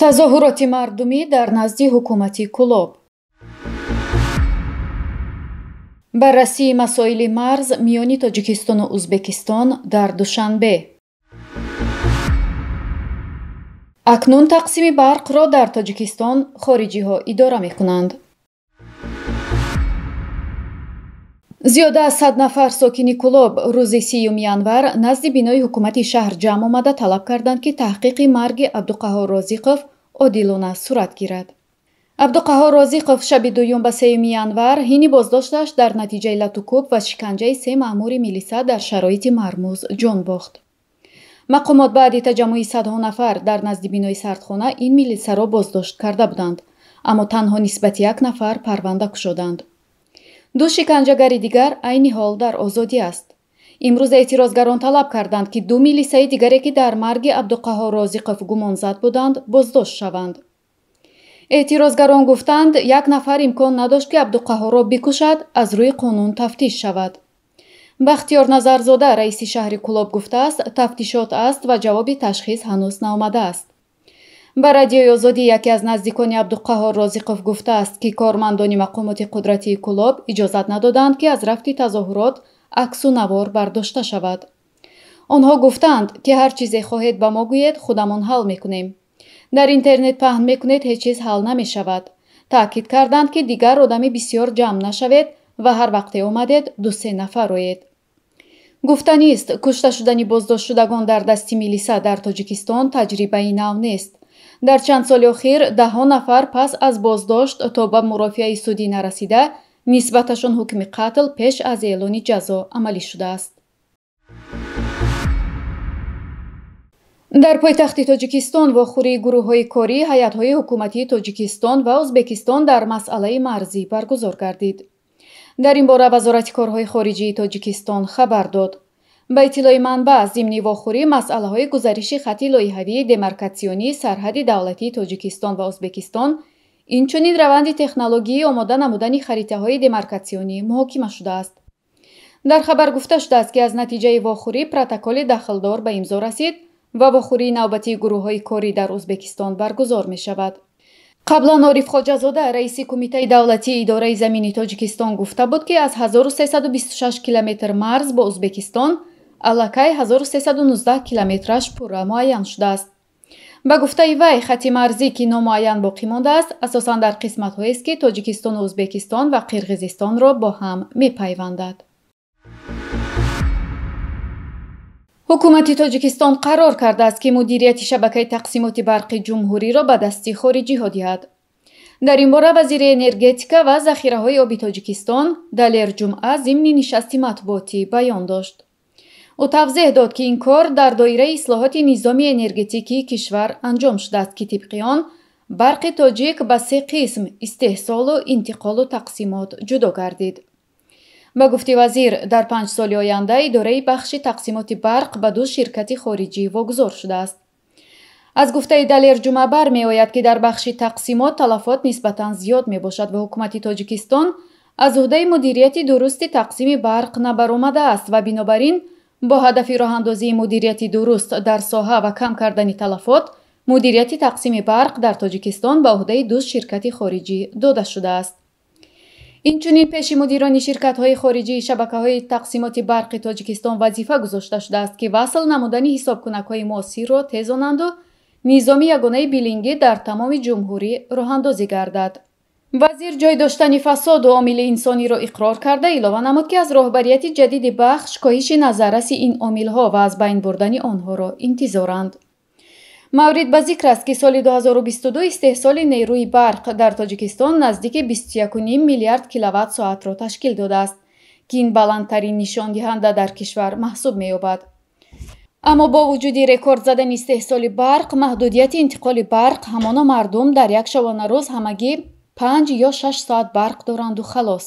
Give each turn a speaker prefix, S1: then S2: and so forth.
S1: Тазоҳуроти мардумӣ дар назди ҳукумати Кӯлоб. Баррасии масоили марз миёни Тоҷикистону Ӯзбекистон дар Душанбе. Акнун тақсими барқро дар Тоҷикистон хориҷиҳо идора мекунанд. Зиёда аз 100 нафар сокини Кӯлоб рӯзи 30 январ назди бинои ҳукумати шаҳр ҷамъ омада талаб карданд, ки таҳқиқи марги Абдуқаҳҳор Розиқов одилона сурат гирад. Абдуқаҳҳор Розиқов шаби дуюм ба 3 январ ҳини боздошташ дар натиҷаи латукӯб ва шиканҷаи се маъмури милиса дар шароити мармуз ҷон бохт. Мақомот баъди таҷаммуи садҳо нафар дар назди бинои сардхона ин милисаро боздошт карда буданд, аммо танҳо нисбати як нафар парванда кушоданд. Ду шиканҷагари дигар айни ҳол дар озодӣ аст. Имрӯз эътирозгарон талаб карданд, ки ду милисаи дигаре, ки дар марги Абдуқаҳҳор Розиқов гумонзад буданд, боздошт шаванд. Эътирозгарон гуфтанд, як нафар имкон надошт, ки Абдуқаҳҳорро бикушад, аз рӯи қонун тафтиш шавад. Бахтиёр Назарзода, раиси шаҳри Кӯлоб, гуфтааст, тафтишот аст ва ҷавоби ташхис ҳанӯз наомадааст. Ба Радиои Озодӣ яке аз наздикони Абдуқаҳҳор Розиқов гуфтааст, ки кормандони мақомоти қудратии Кӯлоб иҷозат надоданд, ки аз рафти тазоҳурот аксу навор бардошта шавад. Онҳо гуфтанд, ки ҳар чизе хоҳед ба мо гӯед, худамон ҳал мекунем. Дар интернет паҳн мекунед, ҳеҷ чиз ҳал намешавад. Таъкид карданд, ки дигар одами бисёр ҷамъ нашавед ва ҳар вақте омадед ду-се нафар оед. Гуфтанист, кушта шудани боздоштшудагон дар дасти милиса дар Тоҷикистон таҷрибаи нав нест. Дар чанд соли охир даҳҳо нафар пас аз боздошт то ба мурофиаи судӣ нарасида нисбаташон ҳукми қатл пеш аз эълони ҷазо амалӣ шудааст. Дар пойтахти Тоҷикистон вохӯрии гурӯҳҳои корӣ ҳайатҳои ҳукуматии Тоҷикистон ва Ӯзбекистон дар масъалаи марзӣ баргузор гардид. Дар ин бора Вазорати корҳои хориҷии Тоҷикистон хабар дод. Ба иттилои манбаъ, зимни вохӯрӣ масъалаҳои гузариши хатти лоиҳавии демаркатсионии сарҳади давлатии Тоҷикистон ва Ӯзбекистон, инчунин раванди технологии омода намудани харитаҳои демаркатсионӣ муҳокима шудааст. Дар хабар гуфта шудааст, ки аз натиҷаи вохӯрӣ протоколи дахлдор ба имзо расид ва вохӯрии навбатии гурӯҳҳои корӣ дар Ӯзбекистон баргузор мешавад. Қаблан Ориф Хоҷазода, раиси Кумитаи давлатии идораи замини Тоҷикистон, гуфта буд, ки аз 1326 километр марз бо Ӯзбекистон аллакай 1319 километраш пурра муайян шудааст. Ба гуфтаи вай, хатти марзӣ, ки номуайян боқӣ мондааст, асосан дар қисматҳоест, ки Тоҷикистону Ӯзбекистон ва Қирғизистонро бо ҳам мепайвандад. Ҳукумати Тоҷикистон қарор кардааст, ки мудирияти шабакаи тақсимоти барқи ҷумҳуриро ба дасти хориҷиҳо диҳад. Дар ин бора вазири энергетика ва захираҳои оби Тоҷикистон Далер Ҷумъа зимни нишасти матбуотӣ баён дошт. Ӯ тавзеҳ дод, ки ин кор дар доираи ислоҳоти низоми энергетикии кишвар анҷом шудааст, ки тибқи он барқи тоҷик ба се қисм истеҳсолу интиқолу тақсимот ҷудо гардид. Ба гуфти вазир, дар 5 соли оянда идораи бахши тақсимоти барқ ба ду ширкати хориҷӣ вогузор шудааст. Аз гуфтаи Далер Ҷумъа бармеояд, ки дар бахши тақсимот талафот нисбатан зиёд мебошад ва ҳукумати Тоҷикистон аз уҳдаи мудирияти дурусти тақсими барқ набаромадааст ва бинобар ин бо ҳадафи роҳандозии мудирияти дуруст дар соҳа ва кам кардани талафот, мудирияти тақсими барқ дар Тоҷикистон ба уҳдаи ду ширкати хориҷӣ дода шудааст. Инчунин пеши мудирони ширкатҳои хориҷии шабакаҳои тақсимоти барқи Тоҷикистон вазифа гузошта шудааст, ки васл намудани ҳисобкунакҳои муосирро тезонанду низоми ягонаи билингӣ дар тамоми ҷумҳурӣ роҳандозӣ гардад. Вазир ҷой доштани фасоду омили инсониро иқрор карда, илова намуд, ки аз роҳбарияти ҷадиди бахш коҳиши назарраси ин омилҳо ва аз байн бурдани онҳоро интизоранд. Маврид ба зикр аст, ки соли 2022 истеҳсоли нерӯи барқ дар Тоҷикистон наздики 21,5 миллиард киловатт-соатро ташкил додааст, ки ин баландтарин нишондиҳанда дар кишвар маҳсуб меёбад. Аммо бо вуҷуди рекорд задани истеҳсоли барқ, маҳдудияти интиқоли барқ ҳамоно мардум дар як шабонарӯз ҳамагӣ 5 ё 6 соат барқ доранду халос.